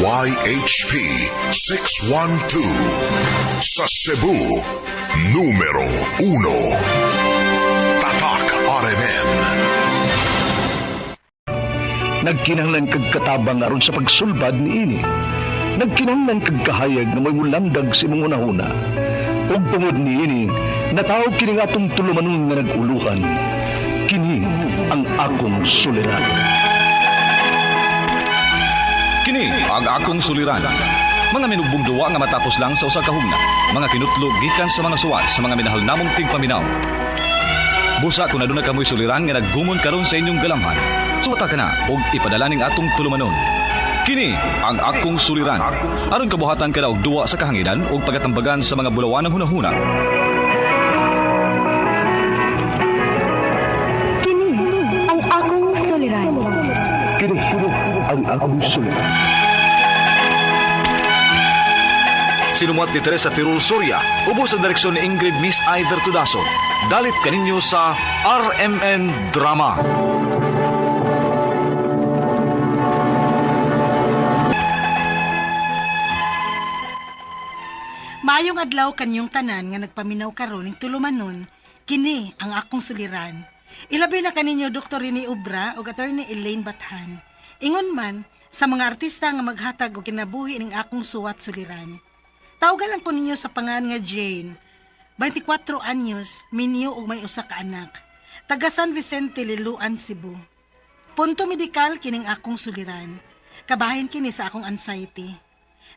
DYHP 612. Sa Cebu, numero 1. Tatak RMN. Nagkinahanglan kag katabang aron sa pagsulbad niini. Nagkinahanglan kag kahayag nga may mulamdag sa imong hunahuna. Ug tungod niini, natawag kini nga atong tulumanon nga nag-uluhan. Kini ang akong suliran. Kini ang akong suliran. Mga minugbong duwa nga matapos lang sa usa ka hugna. Mga kinutlo gikan sa mga suwat sa mga minahal namong tigpaminaw. Busa kung aduna kamoy suliran nga naggumon karon sa inyong galamhan. Suwata ka na og ipadala ning atong tulumanon. Kini ang akong suliran. Aron kabuhatan ka na og duwa sa kahanginan ug pagatambagan sa mga bulawanang hunahuna. Kini ang akong suliran. Kini ang akong suliran. Sinumuat ni Teresa Tirul Soria, ubos ang direksyon ni Ingrid Miss Iver Tudaso. Dalit kaninyo sa RMN Drama. Maayong adlaw kanyong tanan nga nagpaminaw karon ning tulumanon, kini ang akong suliran. Ilabi na kaninyo Dr. Rene Obra ug Attorney Elaine Bathan. Ingon man sa mga artista nga maghatag og kinabuhi ning akong suwat suliran. Tawagan lang ko ninyo sa pangan nga Jane. 24 anyos, minyo ug may usa ka anak. Taga San Vicente, Liloan, Cebu. Punto medikal kining akong suliran. Kabahin kini sa akong anxiety.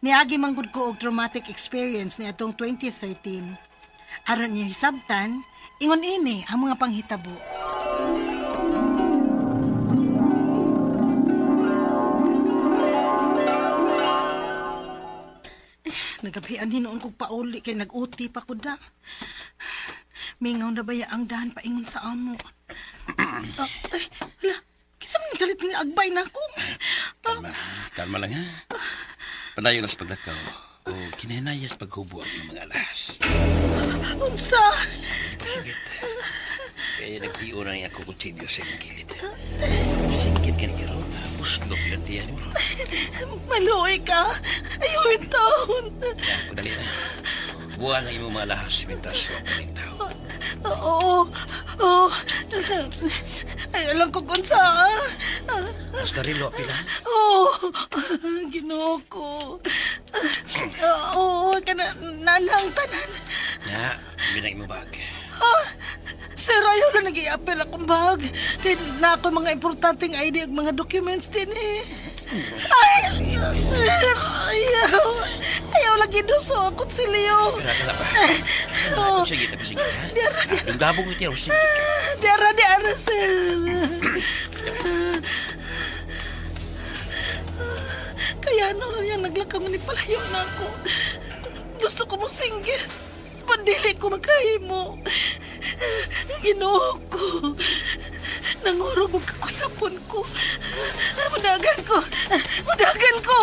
Niagi manggod ko og traumatic experience ni atong 2013. Aron niya hisabtan, ingon ini ang mga panghitabo. Nagabian hinuon kog pauli kay nag-uti pa ko da. Mingaw na baya ang dahan paingon sa amo. Ah, ay, hala, kinsa man kalit ni agbay na ako. Ah, Kalma, kalma lang ha. Padayon na sa pagdakaw. O kinahinayas paghubo ang iyong mga alas. Unsa? Pasigit. Kaya nagtiyo na niya ako kutsilyo sa iyong gilid. Sigit ka ni Gerald. Buslok lang tiyan mo. Maluoy ka. Ayaw yung taon. Yan, padali na. Buwan ang iyong mga alahas mintas wa pa ning tao. Oo. Oo. Ay, alam ko kung saan. Mas karilo pila. Oo. Ginoo ko. Oo, kana nanang tanan. Na, binang imong bag. Ah, sir, ayaw lang nag-i-appel akong bag. Kay na ako mga importanteng ID ug mga documents din eh. Ay, sir, ayaw. Ayaw lagi duso ako si Leo. Tara, tara pa. Oh. Sige, tapi sige ha. Diara, diara. Yung gabong ito, sige ka. Diara, diara, sir. Kaya ano rin yung naglakaw ni palayo na ako. Gusto ko mo singgit. Pandili ko makahimo. Ginoo ko. Nangurog og kakuyapon ko. Mudagan ko. Mudagan ko.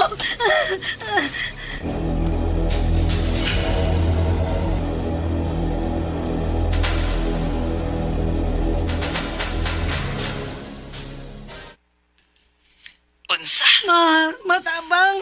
Unsa? Ma, matabang.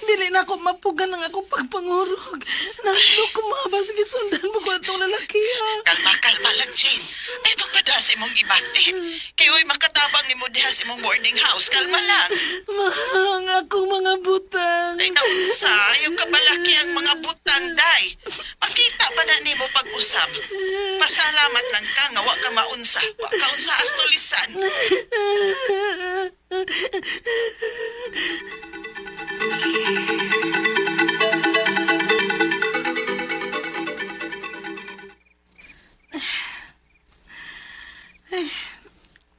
Dili na ako mapugan ang akong pagpangurog. Nahadlok ko mga basige sundan mo ko atong lalaki ha. Kalma, kalma lang, Jane. Ay, pagpada sa imong gibati. Kay way makatabang nimo diha sa imong boarding house. Kalma lang. Ma, ang akong mga butang. Ay, naunsa. Yung kabalaki ang mga butang, day. Makita ba na nimo pag-usap? Pasalamat lang ka nga wa ka maunsa. Wa ka unsa astulisan.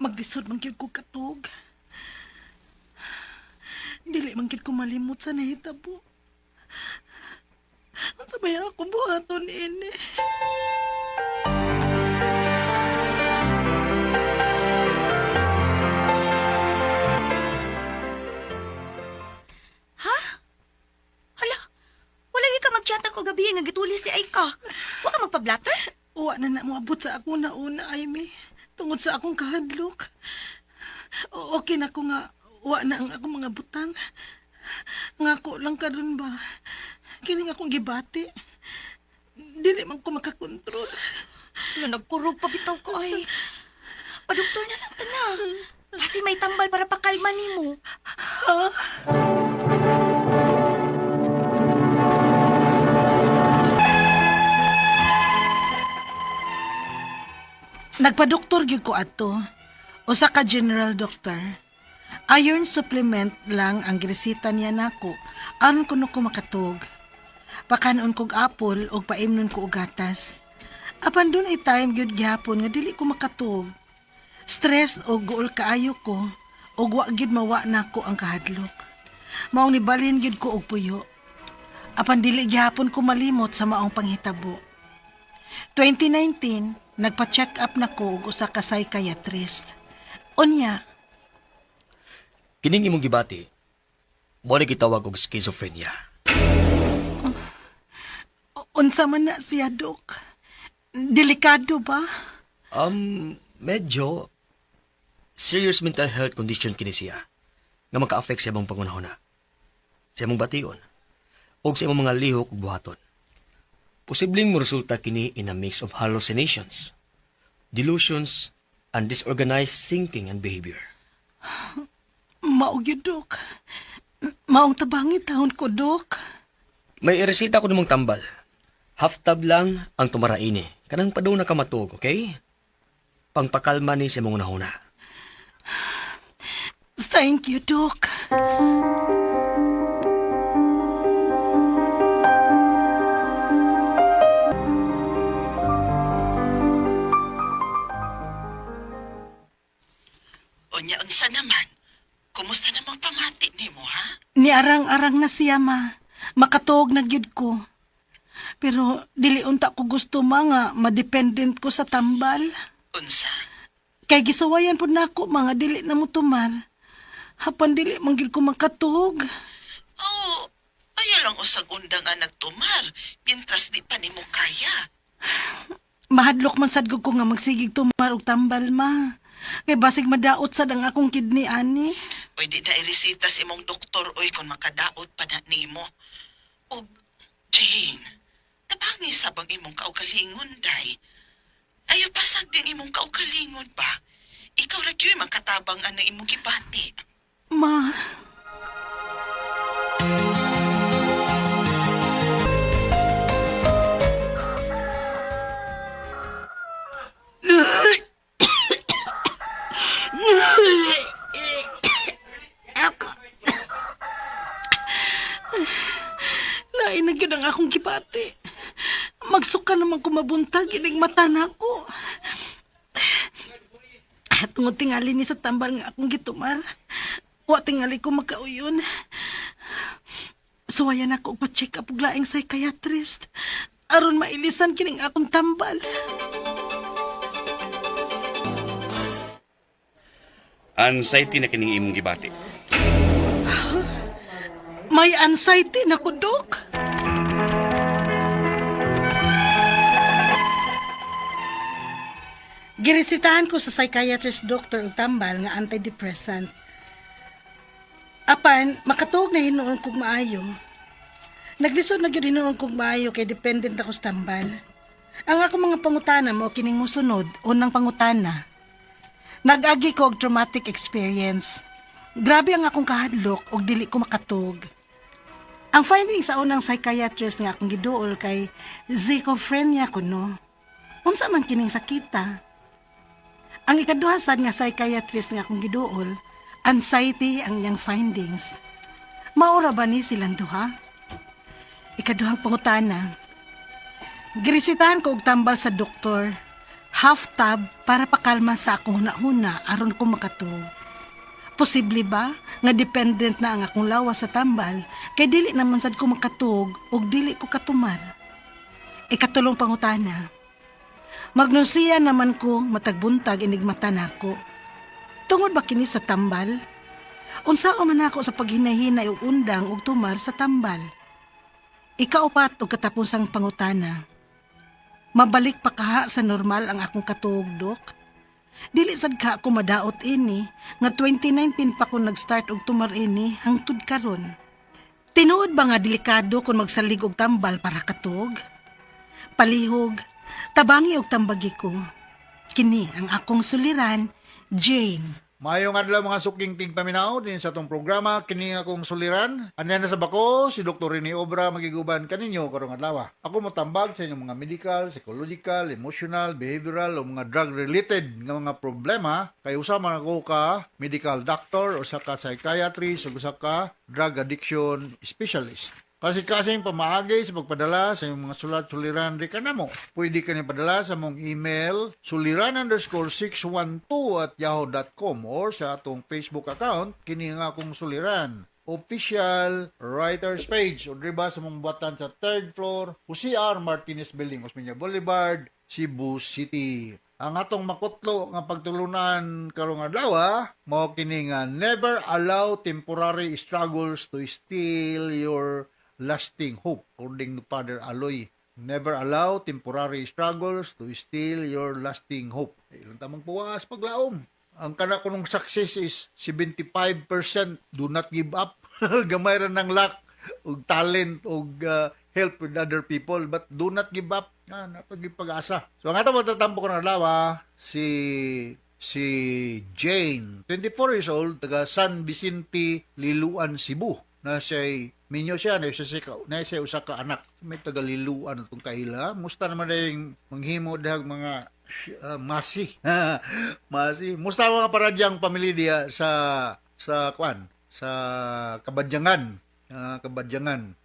Maglisod man gyud ko katog. Dili man gyud ko malimot sa nahitabo. Unsa may akong buhaton ini? Hala, wala gyud ka mag-chat ako gabi nga gitulis ni ay ka. Wa ka magpa-blatter? Uwa na na moabot sa akong nauna, Amy. Tungod sa akong kahadlok. Okay na ko nga, uwa na ang akong mga butang. Nga ko lang karon ba. Kini nga akong gibati. Dili man ko makakontrol. Wala, nagkurog pa bitaw ko ay. Padoktor na lang tana. Kasi may tambal para pakalma nimo. Nagpadoktor gyud ko ato. Usa ka general doctor. Iron supplement lang ang giresita niya nako aron kuno ko makatug. Pakanon kog apple ug paimnon ko og gatas. Apan dun ay time gyud gihapon nga dili ko makatug. Stress o guol kaayo ko ug wa gyud mawa nako ang kahadlok. Maong nibalhin gyud ko og puyo. Apan dili gihapon ko malimot sa maong panghitabo. 2019, nagpa-check up na ko og usa ka psychiatrist. Unya, Kining imong gibati, mo ni gitawag og schizophrenia. Unsa man na siya, Dok? Delikado ba? Medyo serious mental health condition kini siya nga maka-affect sa imong pangunahuna, sa imong bation, ug sa imong mga lihok ug buhaton. Posibleng moresulta kini in a mix of hallucinations, delusions, and disorganized thinking and behavior. Mao gyud, Dok. Maong tabangi taon ko, Dok. May iresita ko namang tambal. Half tab lang ang tumaraini. Kanang padung na ka matuog, okay? Pangpakalma ni sa imong unahuna. Thank you, Dok. Unya, unsa naman? Kumusta namang pamati nimo, ha? Niarang-arang na siya, ma. Makatuog na gyud ko. Pero dili unta ko gusto ma nga madependent ko sa tambal. Unsa? Kay gisuwayan pud nako mga dili na mo tumar. Hapan dili man gyud ko makatuog. Oo, ayaw lang usag undang ang nagtumar, mientras di pa nimo kaya. Mahadlok man sad gud ko nga magsigig tumar og tambal ma. Kay basig madaot sad ang akong kidney ani. Oy, di na iresita sa imong doktor, oy, kung makadaot pa na nimo. Og, Jane, tabangi sa bang imong kaugalingon, day? Ayaw pasag din imong kaugalingon ba? Ikaw ra gyud makatabang ang imong gibati. Ma, Lain na gyud ang akong gibati. Magsuka naman ko mabuntag inig mata nako. Tungod tingali ni sa tambal nga akong gitumar. Wa tingali ko makauyon. Suwayan ako og pa-check up og laing psychiatrist. Aron mailisan kining akong tambal. Anxiety na kining imong gibati. May anxiety na ko, Dok. Giresitahan ko sa psychiatrist doctor og tambal nga antidepressant. Apan, makatuog na hinuon kog maayo. Naglisod na gyud hinuon kog maayo kay dependent ako sa tambal. Ang ako mga pangutana mo kining mosunod, unang pangutana. Nag-agi ko og traumatic experience. Grabe ang akong kahadlok og dili ko makatug. Ang finding sa unang psychiatrist nga akong giduol kay schizophrenia kuno. Unsa man kining sakita? Ang ikaduha sad nga psychiatrist nga akong giduol, anxiety ang iyang findings. Maura ba ni silang duha? Ikaduhang pangutana. Giresitahan ko og tambal sa doktor. Half tab para pakalma sa akong hunahuna aron ko makatuog. Posible ba nga dependent na ang akong lawas sa tambal kay dili naman sad ko makatuog ug dili ko katumar? Ikatulong pangutana. Magnusiya naman ko matagbuntag inig mata nako. Tungod ba kini sa tambal? Unsa man ako sa paghinahinay og undang ug tumar sa tambal? Ikaupat og katapusang pangutana. Mabalik pa kaha sa normal ang akong katuog, Dok? Dili sad ka ako madaot ini nga 2019 pa ko nag-start og tumar ini hangtod karon. Tinuod ba nga delikado kung magsalig og tambal para katog? Palihog, tabangi og tambagi ko. Kini ang akong suliran, Jane. Maayong adlaw, mga suking tigpaminaw din sa atong programa kini akong suliran. Aniya na sa bako si Dr. Rene Obra magiguban kaninyo karong adlaw. Ako motambag sa inyong mga medical, psychological, emotional, behavioral o mga drug related nga mga problema kay usa man ako ka medical doctor, usa ka psychiatrist ug usa ka drug addiction specialist. Kasi-kasing pamaagi sa pagpadala sa inyong mga sulat suliran di kanamo. Pwede ka ni padala sa mong email suliran_612@yahoo.com or sa atong Facebook account kini nga akong suliran official writers page o diba sa mong batan sa third floor, Jose R. Martinez Building, Osmeña Boulevard, Cebu City. Ang atong makutlo nga pagtulunan karong adlaw mao kini nga "Never allow temporary struggles to steal your lasting hope," according to Father Aloy. "Never allow temporary struggles to steal your lasting hope." Ilang tamang puwas paglaom. Ang kana kunong success is 75%, do not give up. Gamay ra ng luck ug talent ug help with other people, but do not give up. Ah, napag pag-asa. So ang ato matatampo ko ng adlaw si si Jane, 24 years old, taga San Vicente, Liluan, Cebu. Na siya minyo siya, na siya usa ka anak. May taga Liluan atong kaila. Musta naman dayong manghimo dahag mga masi. Masi. Musta mga paradyang pamilya diya sa kuan, sa Kabadyangan. Kabadyangan.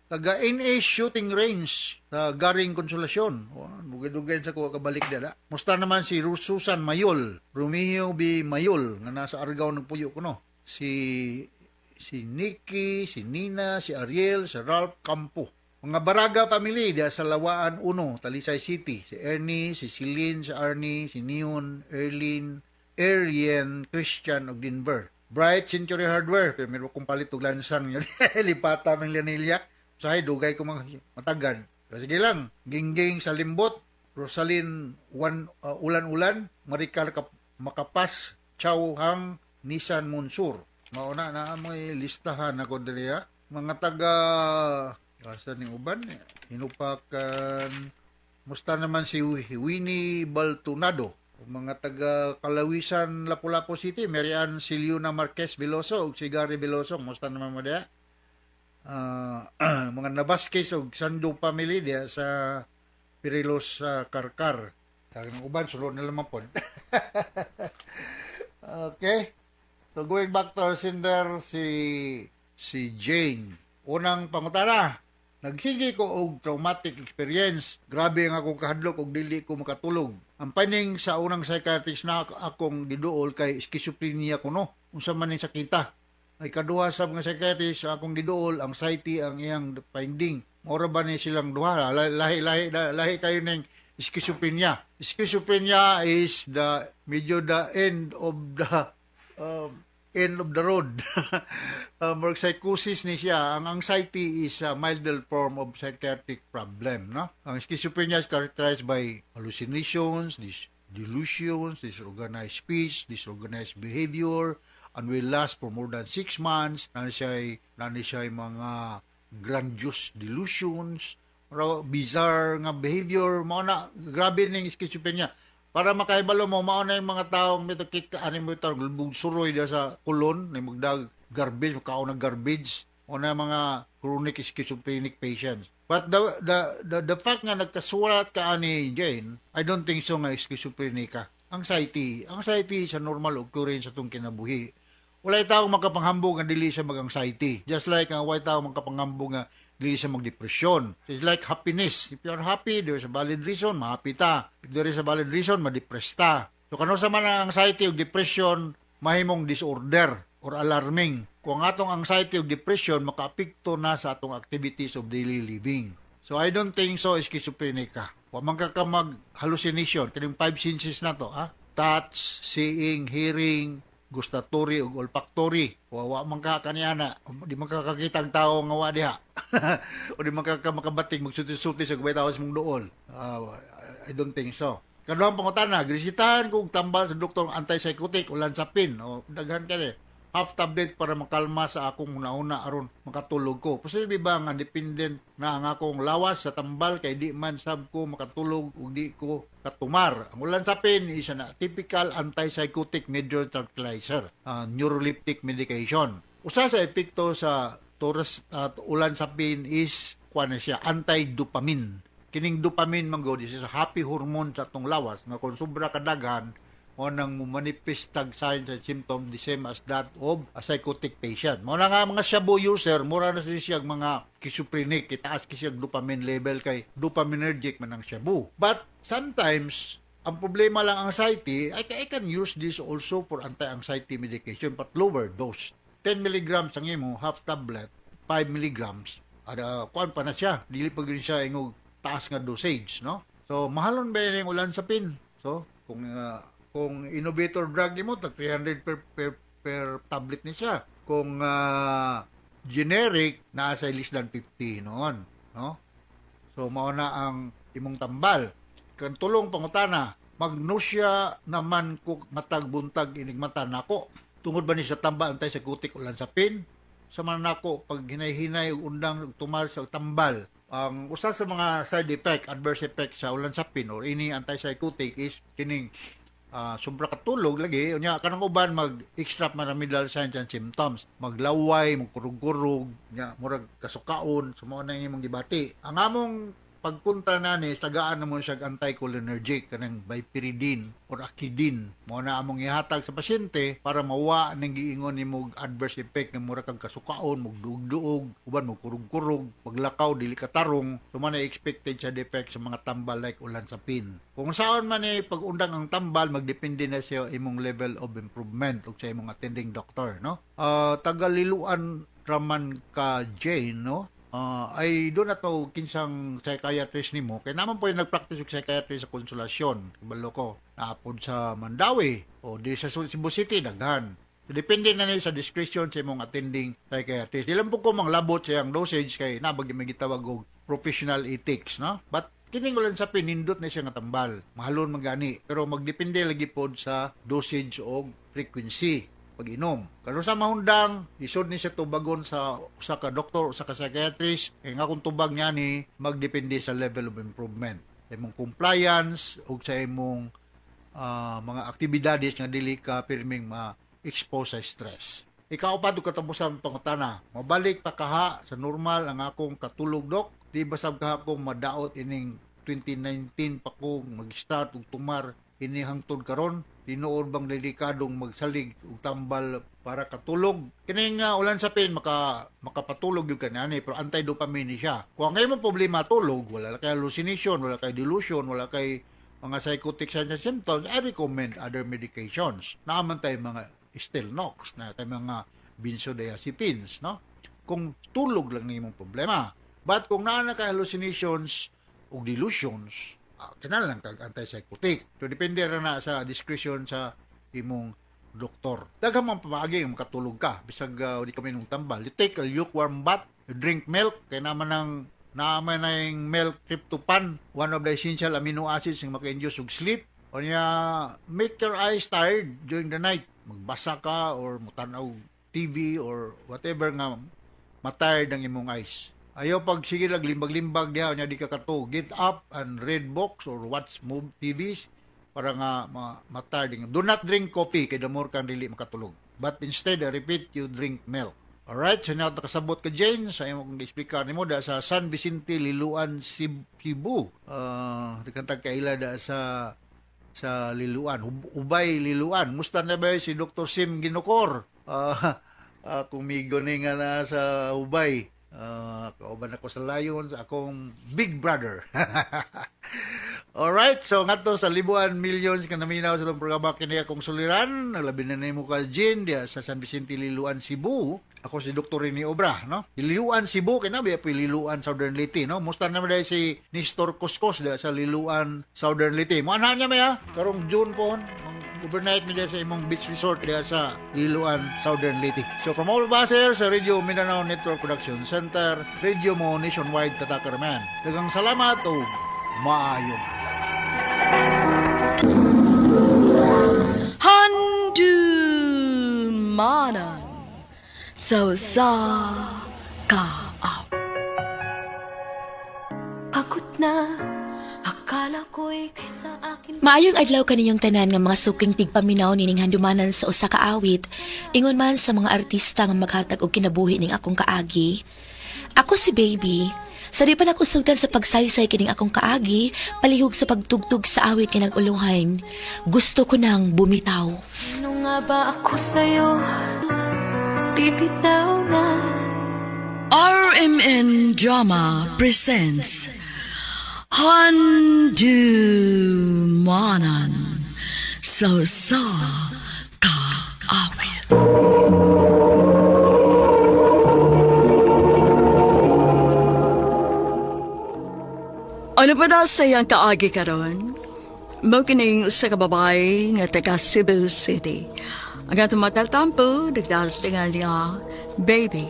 Taga NA Shooting Range sa Garing Consolacion. Oh, dugay-dugay sa ko kabalik dira. Musta naman si Susan Mayol, Romeo B. Mayol nga nasa Argao nagpuyo kuno. Si si Nikki, si Nina, si Ariel, si Ralph Campo. Mga Baraga family diya sa Lawaan 1, Talisay City. Si Ernie, si Celine, si Arnie, si Neon, Erlene, Arian, Christian ug Denver. Bright Century Hardware, pero meron kong palit og lansang yun. Lipata mang lanilya. Usahay dugay ko mga matagad. So, sige lang, Gingging sa Limbot, Rosalyn Wan, Ulan-Ulan, Maricar Makapas, Chow Hang, Nissan Monsur. Mauna na amoy listahan ako diri ha. Mga taga asa ning uban hinupakan. Musta naman si Winnie Baltunado. Mga taga Kalawisan, Lapu-Lapu City, Marian Siliuna Marquez Veloso ug si Gary Veloso, musta naman mo diha? Ah, mga Navasquez ug Sando family diha sa Perilos sa Karkar. Kag ng uban sulod na lamang pod. Okay. So going back to our sender, si si Jane. Unang pangutana, nagsige ko og traumatic experience. Grabe ang akong kahadlok og dili ko makatulog. Ang finding sa unang psychiatrist na akong giduol kay schizophrenia kuno. Unsa man ning sakita? Ay kaduha sa mga psychiatrist sa akong giduol, anxiety ang iyang finding. Mora ba ni silang duha? Lahi lahi lahi kayo ning schizophrenia. Schizophrenia is the medyo the end of the road. More psychosis ni siya. Ang anxiety is a milder form of psychiatric problem, no? Ang schizophrenia is characterized by hallucinations, delusions, disorganized speech, disorganized behavior, and will last for more than 6 months. Nani siya mga grandiose delusions, or bizarre nga behavior, mao na, grabe ning schizophrenia. Para makahibalo mo, mao na yung mga taong mito kita ani mo ito, lubog suroy diya sa kulon, ni magdag garbage, kaon ng garbage, o na mga chronic schizophrenic patients. But the fact nga nagkasurat ka ani Jane, I don't think so nga schizophrenic ka. Anxiety. Anxiety is a normal occurrence sa itong kinabuhi. Walay taong makapanghambog nga dili siya mag-anxiety. Just like ang walay taong makapanghambog nga dili siya mag-depression. It's like happiness. If you are happy, there is a valid reason, ma-happy ta. If there is a valid reason, ma-depress ta. So kano sa man ang anxiety ug depression mahimong disorder or alarming? Kung ang atong anxiety ug depression makaapekto na sa atong activities of daily living. So I don't think so schizophrenic ka. Wa man ka mag hallucination kining five senses na to, ha? Touch, seeing, hearing, gustatory ug olfactory. Wa man ka kaniana, di man ka kakita ang tao nga wa diha. O di man ka makabating magsulti-sulti sa gubay tawo sa mong duol. Ah, I don't think so. Kaduhang pangutana, giresetahan ko og tambal sa doktor antipsychotic o olanzapine o daghan kani. Half tablet para makalma sa akong hunahuna aron makatulog ko. Posible ba nga dependent na ang akong lawas sa tambal kay di man sab ko makatulog ug di ko katumar? Ang olanzapine is an typical antipsychotic major tranquilizer, neuroleptic medication. Usa sa epekto sa Torres at olanzapine is kuan na siya, anti-dopamine. Kining dopamine man gud is a happy hormone sa atong lawas nga kung sobra kadaghan mo nang manifest tag signs and symptoms the same as that of a psychotic patient. Mo na nga mga shabu user, mura na sila siya mga schizophrenic, itaas ki siya dopamine level kay dopaminergic man ang shabu. But sometimes ang problema lang anxiety, I can use this also for anti-anxiety medication but lower dose. 10 milligrams ang imo, half tablet, 5 milligrams. Ada kuan pa na siya, dili pa gyud siya ingog taas nga dosage, no? So mahalon ba yung olanzapine? So kung innovator drug nimo tag 300 per tablet ni siya. Kung generic, naa sa less than 50 noon, no? So mao na ang imong tambal. Kan tulong pangutana, mag-nausea naman ko matag buntag inig mata nako. Tungod ba ni sa tambal antipsychotic olanzapine? Sa man nako pag hinay-hinay ug undang ug tumar sa tambal. Ang usa sa mga side effect, adverse effect sa olanzapine or any antipsychotic is kining sobra katulog lagi. Unya kanang uban mag extrapyramidal signs and symptoms, maglaway, magkurug-kurug, nya murag kasukaon. So mao na imong gibati. Ang among pagkontra na ni, tagaan na mo siya anticholinergic, kanang biperiden or akidine. Mao na among ihatag sa pasyente para mawa ning giingon nimo adverse effect nga mura kag kasukaon, mugduog-duog, uban mo kurug-kurug, paglakaw dili katarong. So man na expected side effect sa mga tambal like olanzapine. Kung saan man eh pag-undang ang tambal, magdepende na siya imong level of improvement ug sa imong attending doctor, no? Taga-Liloan raman ka, Jane, no? Ay doon na to kinsang psychiatrist nimo kay naman po yung nagpractice og psychiatrist sa Konsolasyon, kabalo ko naapod sa Mandaue o di sa Cebu City daghan. So, depende na ni sa discretion sa imong attending psychiatrist. Di lang po ko manglabot sa iyang dosage kay nabag may gitawag og professional ethics, no? But kining olanzapine, nindot na siya nga tambal. Mahalon man gani, pero magdepende lagi pod sa dosage og frequency pag-inom. Karon sa mahundang, isod ni siya tubagon sa usa ka doktor, usa ka psychiatrist, kay nga kung tubag niya ni magdepende sa level of improvement. Sa imong compliance ug sa imong mga aktibidades nga dili ka pirming ma-expose sa stress. Ikaw pa ug katapusang pangutana. Mabalik pa kaha sa normal ang akong katulog, dok? Di ba sab kaha kong madaot ining 2019 pa ko mag-start og tumar ini hangtod karon? Tinuod bang delikadong magsalig og tambal para katulog? Kining olanzapine makapatulog gyud kani pero anti-dopamine ni siya. Kung ang imong problema tulog, wala kay hallucination, wala kay delusion, wala kay mga psychotic signs and symptoms, I recommend other medications. Naaman tayo mga Stilnox, na tayo mga benzodiazepines, no? Kung tulog lang ni imong problema. But kung naa na kay hallucinations o delusions, kinahanglan kag antipsychotic. So depende ra na sa discretion sa imong doktor. Daghang mga pamaagi nga makatulog ka bisag di ka minom tambal. You take a lukewarm bath, you drink milk kay naman ang naman na yung milk tryptophan, one of the essential amino acids nga maka-induce og sleep. O niya, make your eyes tired during the night. Magbasa ka or mutanaw TV or whatever nga matired ang imong eyes. Ayaw pag sige lang limbag-limbag diha nya di ka katulog. Get up and read books or watch move TVs para nga ma-tired. Do not drink coffee kay the more kang dili makatulog. But instead, I repeat, you drink milk. Alright, so now nakasabot ka, Jane, sa imong explicar nimo da sa San Vicente, Liloan, Cebu. Dikantag kaila da sa Liloan, Ubay Liloan. Musta na ba si Dr. Sim Ginukor? Kung migo ni nga na sa Ubay. Kauban ako sa Lions, akong big brother. Alright, so ngadto sa libuan millions ka naminaw sa itong programa kini akong suliran, labi na nimo ka, Jean, diya sa San Vicente Liloan, Cebu. Ako si Dr. Rene Obra, no? Liloan, Cebu, kay na biya po Liloan, Southern Leyte, no? Musta naman dahil si Nestor Coscos diya sa Liloan, Southern Leyte. Mo anahan niya maya, karong June po, overnight mi diya sa imong beach resort diya sa Liloan, Southern Leyte. So from all of us here sa Radio Mindanao Network Production Center, Radio Mo Nationwide Tatakaraman. Daghang salamat o maayong adlaw. Handumanan. Sa usa ka awit. Pagod na. Akala ko'y kaysa akin. Maayong adlaw kaninyong tanan nga mga suking tigpaminaw nining handumanan sa usa ka awit, ingon man sa mga artista nga maghatag og kinabuhi ning akong kaagi. Ako si Baby. Sa di pa nakusugdan sa pagsaysay kining akong kaagi, palihog sa pagtugtog sa awit nga nag-uluhan. Gusto ko nang bumitaw. Sino nga ba ako sa'yo? Bibitaw na. RMN Drama presents Handumanan sa usa ka awit. Ano pa daw sa iyang kaagi karon? Mao kining usa ka babae nga taga Cebu City. Ang atong matatampo, nagdahas nga niya, baby.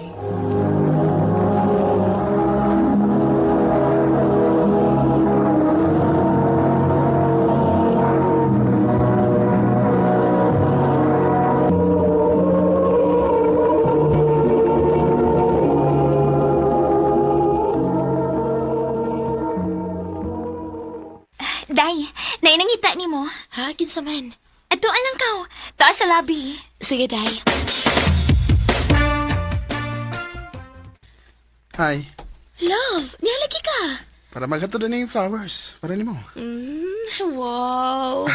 Day, nainangita ni mo. Ha, kinsa man? Ato alang kaw, taas sa labi. Sige, Day. Hi. Love, nihalagi ka. Para maghatod na yung flowers. Para nimo. Wow.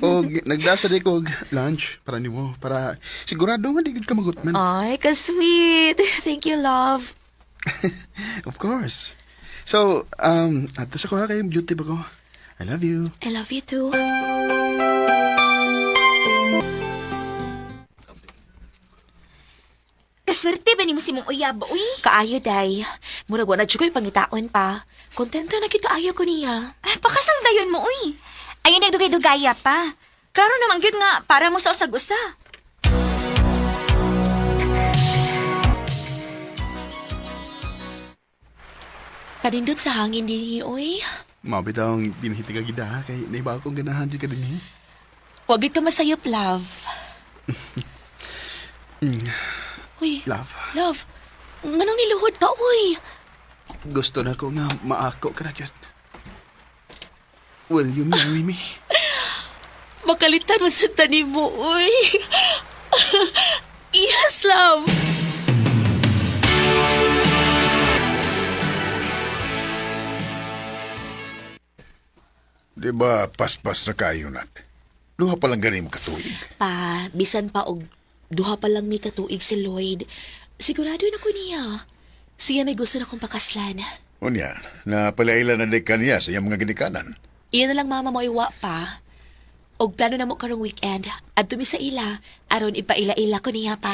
O nagdasa di ko og lunch para nimo. Para sigurado nga di gid ka magutman. Ay, ka-sweet. Thank you, love. Of course. So, ato sa kuha kay beauty ba ko? I love you. I love you too. Kaswerte ba nimo si mong uyab, uy? Kaayo, day. Murag wala jud ko'y pangitaon pa. Kontento na kita ayo ko niya. Ah, pakasal dayon mo, uy. Ayun nagdugay-dugaya pa. Klaro naman gyud nga para mo sa usag-usa. Kanindot sa hangin din, uy. Mao bitaw ang dinhiti ka gida kay naiba akong ganahan jud ka dinhi. Wag gid ka masayop, love. Uy, Love, love. Nganong niluhod ka, uy? gusto na ko nga maako ka na gyud. Will you marry me? Makalitan mo sa tanim mo, uy. Yes, love. Di ba paspas na kayo nat? Duha pa lang gani mo katuig. Pa, bisan pa og duha pa lang mi katuig si Lloyd. Sigurado na ko niya. Siya may gusto na kong pakaslan. Unya, na palaila na di kaniya sa iyang mga ginikanan. Iyan na lang mama mo iwa pa. Og plano na mo karong weekend. Adto mi sa ila, aron ipaila-ila ko niya pa.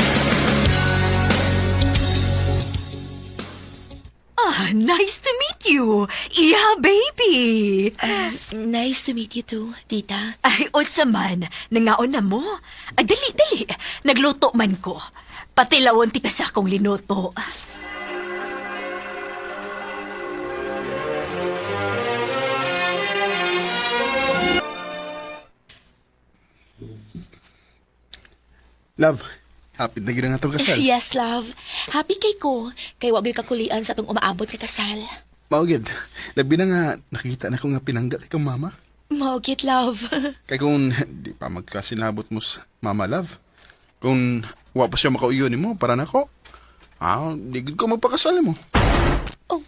Ah, nice to meet you. Iha, baby. Nice to meet you too, tita. Ay, unsa man, nangaon na mo. Ay, dali, dali. Nagluto man ko. Pati lawon ti sa akong linuto. Love, hapit na gyud ang atong kasal. Yes, love. Happy kay ko. Kay wa gyud kakulian sa atong umaabot nga kasal. Mao gyud. Labi na nga nakita na ko nga pinangga kay kang mama. Mao gid, love. Kay kung di pa magkasinabot mo sa mama love, kung wa pa siya makauyo nimo para nako, di gud ko magpakasal mo. Oh.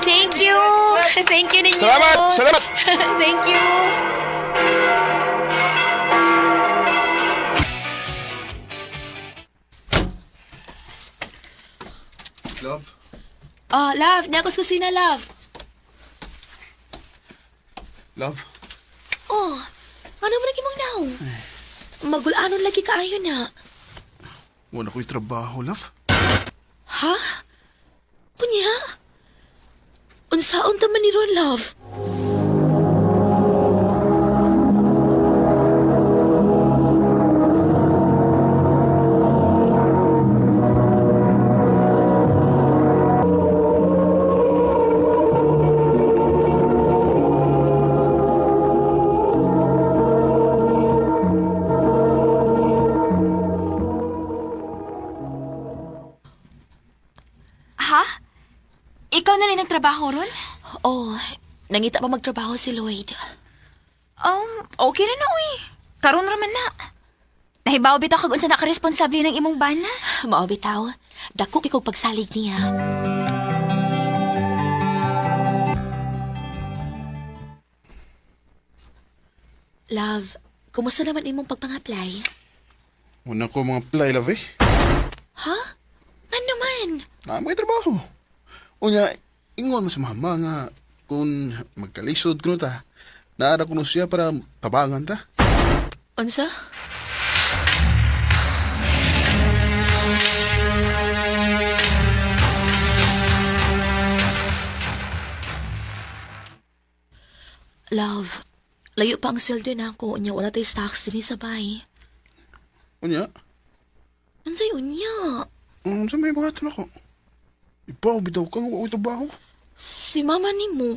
Thank you. Thank you ninyo. Salamat! Salamat! Thank you. Love, Oh, love, niya ako sa kusina, love. love, Oh, ano mo lagi mong naong? Magulanon lagi kaayo na. Wala ko'y trabaho, love. Ha? Unya? Unsaon ta man ni ron, love? Ha? Ikaw na rin nagtrabaho ron? Oh, nangita pa magtrabaho si Lloyd. Okay ra na, uy. Karon ra man na. Nahibaw bitaw kag unsa na ka-responsable ng imong bana. Mao bitaw, dako kay kog pagsalig niya. Love, kumusta naman imong pagpang-apply? Wala ko mga apply, love eh. Ha? Ano man? Na may trabaho. Unya, ingon mo sa mama nga kung magkalisod kuno ta, naara kuno siya para tabangan ta. Unsa? Love, layo pa ang sweldo na ako. Unya, wala tay stocks din sa bay. Unya, Unsay unya? sa may buhaton ako. Ibaw, bitaw ka, wa ko'y trabaho. Si mama ni mo.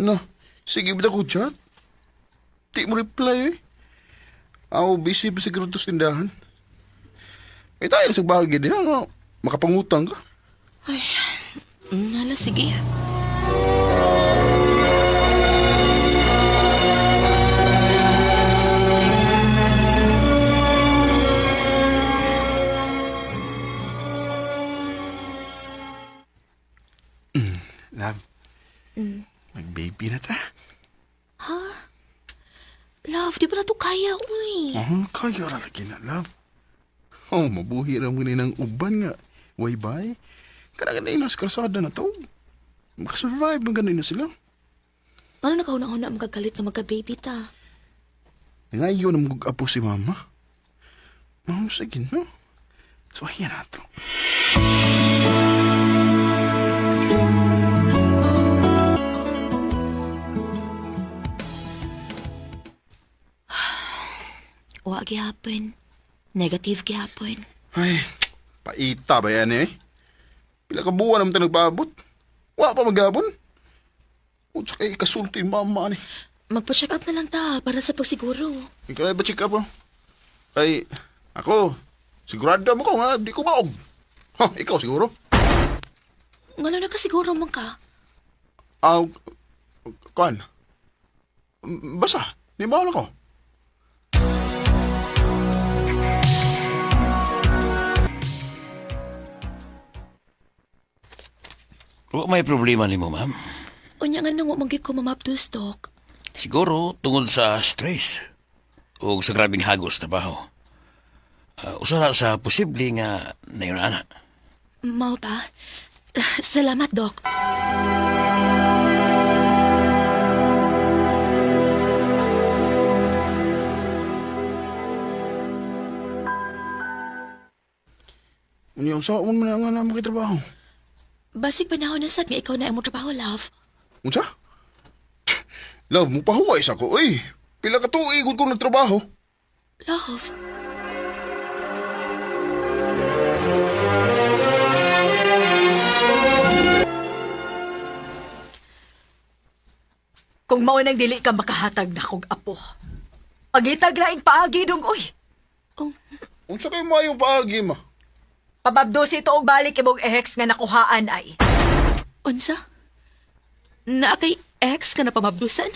Na, sige bitaw ko chat. Di mo reply eh. Ako, busy pa siguro to sa tindahan. Eh tayo sa bagay diha nga, makapangutang ka. Ay, hala, sige. Love, mag-baby na ta. Ha? Love, di ba na to kaya, uy? Oh, kaya ra lagi na, love. Oh, mabuhi ra mo ni ng uban nga. Way bay. Kana ganay na sa kalsada na to. Makasurvive man ganay na sila. Ano nakauna-una magkagalit na magka-baby ta? Ngayon ang apo si mama. Mama, sige no. So, ayan na to. Wa gihapon. Negative gihapon. Ay, paita ba yan eh? Pila ka buwan naman tayo nagpaabot. Wa pa magabon. O, tsaka ikasulti yung mama ni. Magpa-check up na lang ta para sa pagsiguro. Ikaw na ba check up oh? Kay, ako, sigurado mo ko nga, di ko maog. Ha, ikaw siguro. Ngano na ka siguro man ka? Ah, kuan. Basta, di ba ko? Wa may problema nimo, ma'am. Unya nga nang wa ko mamapdos, Dok. Siguro tungod sa stress o sa grabing hagos trabaho. Usa na sa posible nga nayon ana. Mao ba? Salamat, Dok. Unya, usaon man na nga na makitrabaho. Basig panahon na sad nga ikaw na imong trabaho, love. Unsa? Love, mo pahuway sa ko, uy. Pila ka tuig ko nagtrabaho. Love. Kung mao nang dili ka makahatag na kog apo. Pagitag laing paagi dong oy. Oh, Unsa kay maayong paagi ma? Pababdosi ito og balik imong ex nga nakuhaan ay. Unsa? Naa kay ex ka na pamabdusan?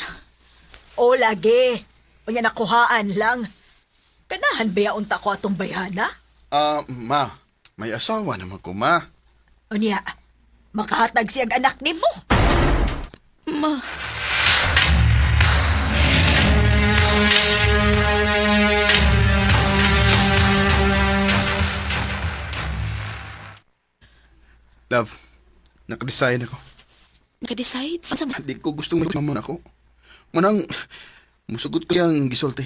O lagi. Unya nakuhaan lang. Kanahan ba unta ko atong bayhana? Ah, ma, may asawa naman ko, ma. Unya, makahatag siyang anak nimo. Ma, Love, nakadesign ako. naka-decide? Unsa man? Di ko gustong mama ako. Manang, musugot ko yang gisulti.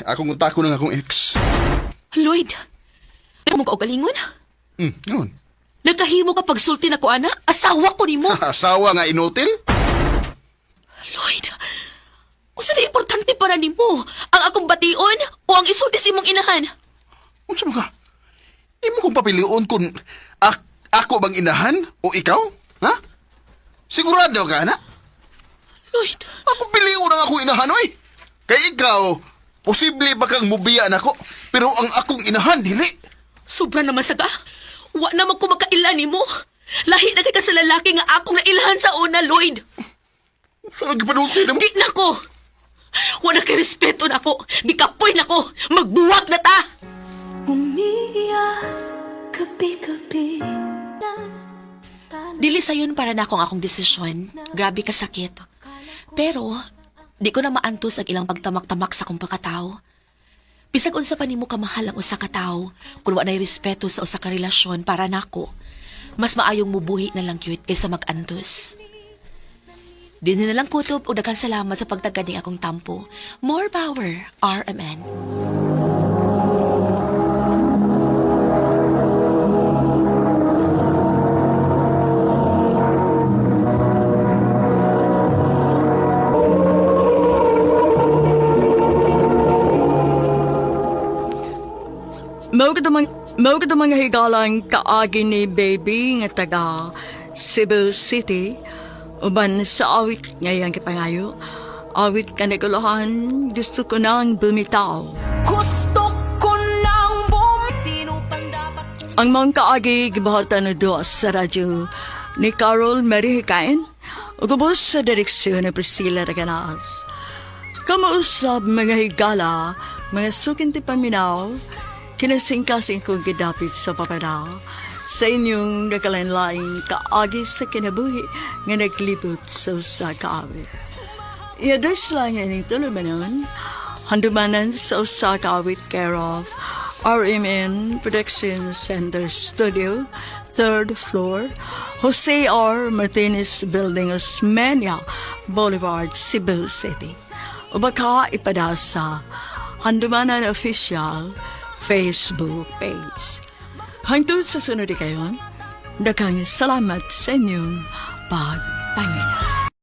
Akong utako ng akong ex. Lloyd! Mo kaugalingon? Yun. Nagkahimo ka pagsulti na ko, ana? Asawa ko nimo. Asawa nga inutil? Lloyd, unsa na importante para nimo? Ang akong bation o ang isulti sa imong inahan? Unsa man ka? Imo kong papilion kung ako bang inahan o ikaw? Ha? Sigurado ka, ana? Lloyd, Ako pilion ang akong inahan, oy. Kay ikaw, posible ba kang mubiya nako, pero ang akong inahan dili. Sobra naman sa ka. Wa naman ko makaila nimo. Lahi na kay ka sa lalaki nga akong nailhan sa una, Lloyd. Sa nagpanulti na mo? Di na ko. Wa na kay respeto na ko. Gikapoy na ko. Magbuwag na ta. Umiiyak gabi-gabi. Dili sayon para na akong akong desisyon. Grabe ka sakit. Pero, di ko na maantos ang ilang pagtamak-tamak sa akong pagkatao. Bisag unsa pa nimo kamahal ang usa ka tawo, kun wa nay respeto sa usa ka relasyon para nako, mas maayong mubuhi na lang cute kaysa mag-antos. Dinhi na lang kutob og daghang salamat sa pagtagad ning akong tampo. More power, RMN. Mao ka mga higalang kaagi ni baby nga taga Cebu City uban sa awit ngayang kipangayo. Awit kanigulahan, gusto ko nang bumitaw. Gusto ko nang bum... Sino pang dapat... Ang mga kaagi gibuhatan na doa sa radyo ni Carol Mary Hikain ug ubos sa direksyon ni Priscilla Reganas. Kamausab mga higala, mga sukinti paminaw, kinasingkasing kong gidapit sa papana sa inyong nagkalain-laing kaagi sa kinabuhi nga naglibot sa usa ka awit. I-address lang ining tulumanon, handumanan sa usa ka awit care of RMN Production Center Studio, third floor, Jose R. Martinez Building, Osmeña Boulevard, Cebu City. O baka ipada sa Handumanan Official Facebook page. Hangtod sa sunod kayon, daghang salamat sa inyong pagpangina.